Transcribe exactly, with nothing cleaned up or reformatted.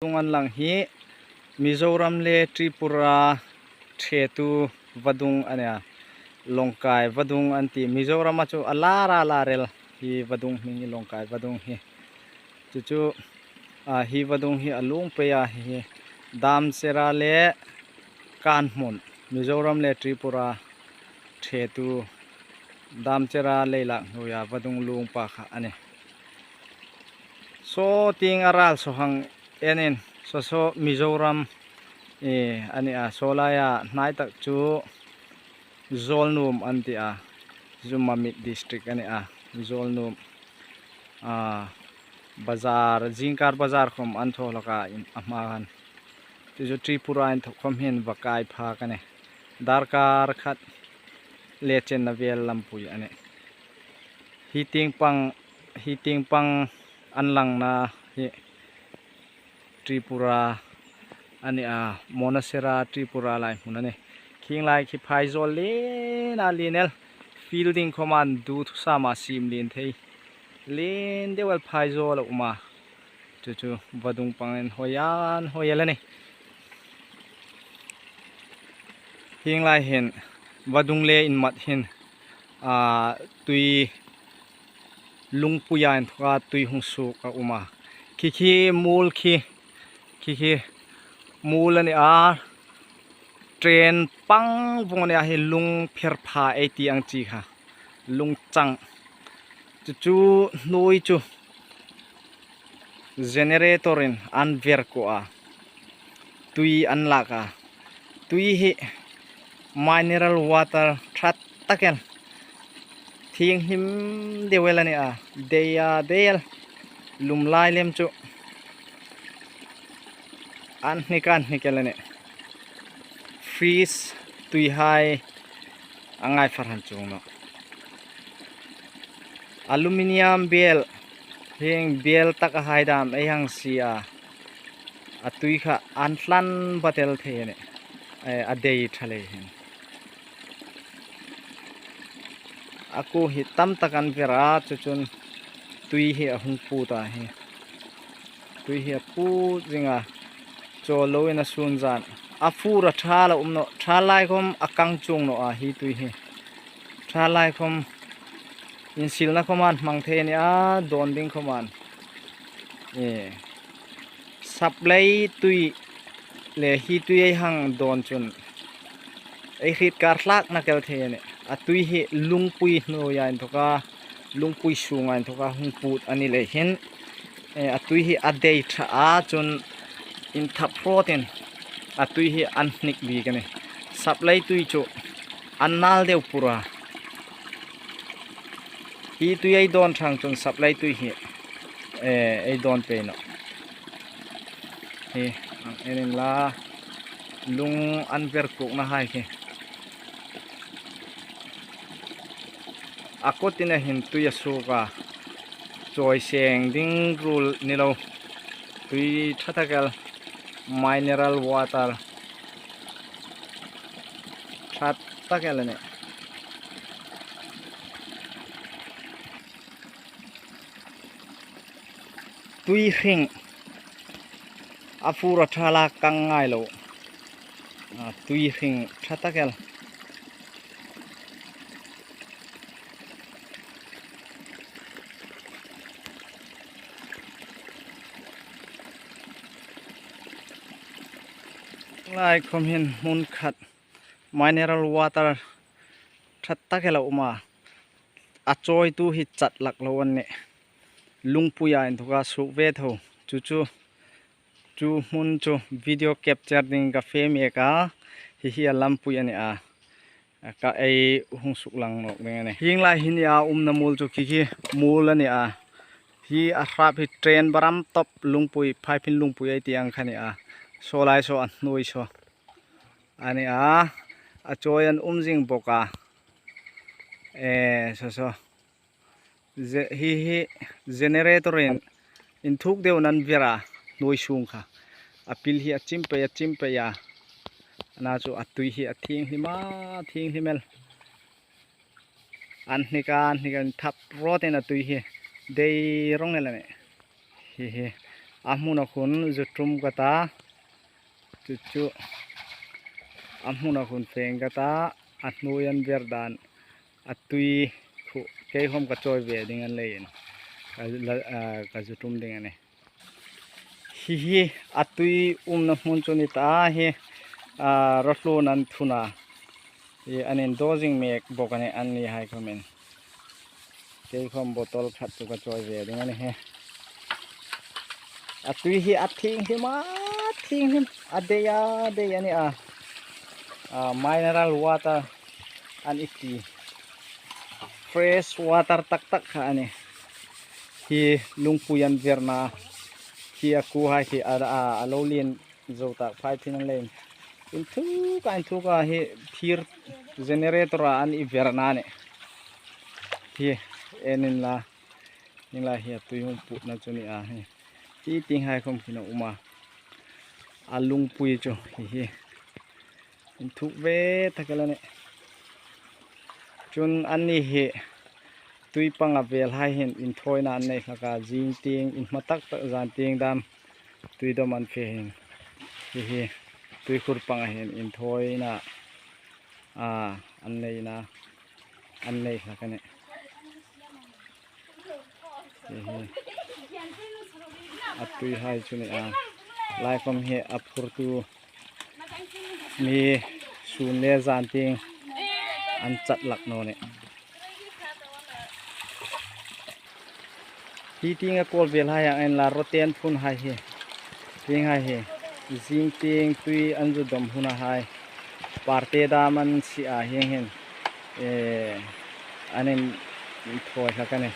Vadung an lang hi Mizoram le Tripura ṭhetu vadung a nih a. Longkai vadung an ti. Mizorama chu a lar a lar el hi vadung hming hi Longkai vadung hi. Chu chu, a, hi vadung hi a lung pei a hi. Damchera le Kanhmun, Mizoram le Tripura ṭhetu Damchera leilak hnuoia vadung lung pakhat a nih. Saw tieng a ral saw hang enin, saw saw Mizoram, e, a nih a, saw laia hnai tak chu Zawlnuam an ti a, chu Mamit district a nih a, Zawlnuam, a, bazar, zingkar bazar khom an thaw hlak a, in a hma khan. Chu chu Tripura inthok khom hin va kai phak a nih. Darkar khat le chenna vel lampui a nih. Hi tieng pang, hi tieng pang an langna hi Tripura a nih a, Monasera Tripura lai hmun a nih. Khing lai khi phaizawl lien a lien el. Field ding khom an du thusa ma siem lien thei. Lien deu el phaizawl a um a. Chu chu vadung pang inhawi inhawi el a nih. Hieng lai hin vadung le inmat hin, a, tui lungpuia inthoka tui hung suok a um a. Khi khi muol khi, khi khi muol a nih a. Train pang vong a nih a, hi lung pher pha ei ti ang chi kha. Lung chang. Chu chu hnuoi chu generator-in an ver kuo a. Tui an lak a. Tui hi mineral water ṭha tak el. Thienghlim deu el a nih a. Dei a dei el. Lum lai lem chu an hnik an hnik el a nih. Freeze tuihai a ngai far han chuong nawh. Aluminium bel, hieng bel tak a hai dam ei hang sie a. A tui kha an tlan batel thei a nih. E, a dei ṭha lei hin. A kuo hi tam tak an ver a, chu chun tui hi a hung put a hi. Tui hi a put zing a, chawl loin a sun zan. A fur a ṭhal a um nawh, ṭhal lai khom a kang chuong nawh a hi tui hi. Ṭhal lai khom insilna khom an hmang thei a nih a, dawn ding khom an. E, supply tui le hi tui ei hang dawn chun ei hriet kar hlak na kel thei a nih. A tui hi lungpui hnuoia inthoka, lungpui sunga inthoka hung put a ni lei hin, e, a tui hi a dei ṭha a, chun inthap rawtin a tui hi an hnik bik a nih. Supply tui chu an nal deu pur a. Hi tui ei dawn ṭhang chun supply tui hi, e, ei dawn pei nawh. Hi, ang en inla, lung an ver kuokna hai khi. A kawtin a hin tui a suok a, chawi seng ding ruol ni lo. Tui ṭha tak el, mineral water ṭha tak el a nih. Tui hring, a fur a ṭhal a kang ngai lo. A, tui hring ṭha tak el. Lai khom hin hmun khat mineral water ṭha tak el a um a. A chawitu hi chat lak lo an nih. Lungpuia inthoka suok ve tho. Chu chu, chu hmun chu video capture ding ka fe mek a. Hi hi a lampui a nih a. Ka ei hung suklang nawk ding a nih. Hieng lai hi a umna muol chu khi khi muol a nih a. Hi a hrap hi train baram top lungpui, Phaiphin lungpui ei ti ang kha a nih a. Saw lai saw a hnuoi saw a nih a. A chawi an um zing bawk a. E, saw saw. Ze-, hi hi generator-in inthuk deuin an ver a, hnuoi sung kha. A pil hi a chim pei, a chim pei a. Ana chu a tui hi a thienghlim a, thienghlim el. An hnik a, an hnik a, inthap rawtin a tui hi dei rong el a nih. Hi hi. A hmuna khun zu ṭum ka ta, chu chu. A hmuna khun feng ka ta, a hnuoi an ver dan, a tui khu kei khom ka chawi ve ding a ni leiin. Ka la, ah, ka zu ṭum ding a nih. Hi hi a tui umna hmun chu ni ta hi, ah, rothlun an thun a. Hi an indaw zing mek bawk a nih, anni hai khomin. Kei khom bottle khat chu ka chawi ve ding a nih hi. A tui hi a thienghlim a, thienghlim. A dei a, dei a nih a. Ah, mineral water an ti. Fresh water tak tak kha a nih. Hi lungpui an verna. Hi a kuo hai hi a, a, a lo lien zo tak phai phin a ni leiin. Inthuk a, inthuk a hi thir generator-a an verna a nih. Hi en inla, inla hi a tui hung putna chu ni a hi. Hi tieng hai khom khin a um a. A lungpui chu hi hi. Inthuk ve tak el a nih. Chun anni hi tui panga vel hai hin inthawina an nei hlak a, zing tieng, inhma tak tak zan tieng dam tui dawm an fe hin. Hi hi, tui khur panga hin inthawina, a, an neina, an nei hlak a nih. Hi hi. A tui hai chu ni a. Lai khom hi a phurtu mi sun le zan tieng an chat hlak naw nih. Hi tieng a kawl vel hai ang en la, rotten phun hai hi. Tieng hai hi. Zing tieng tui an zu dawm huna hai. Parte dam an sie a hieng hin. Eh, an inthawi hlak a nih.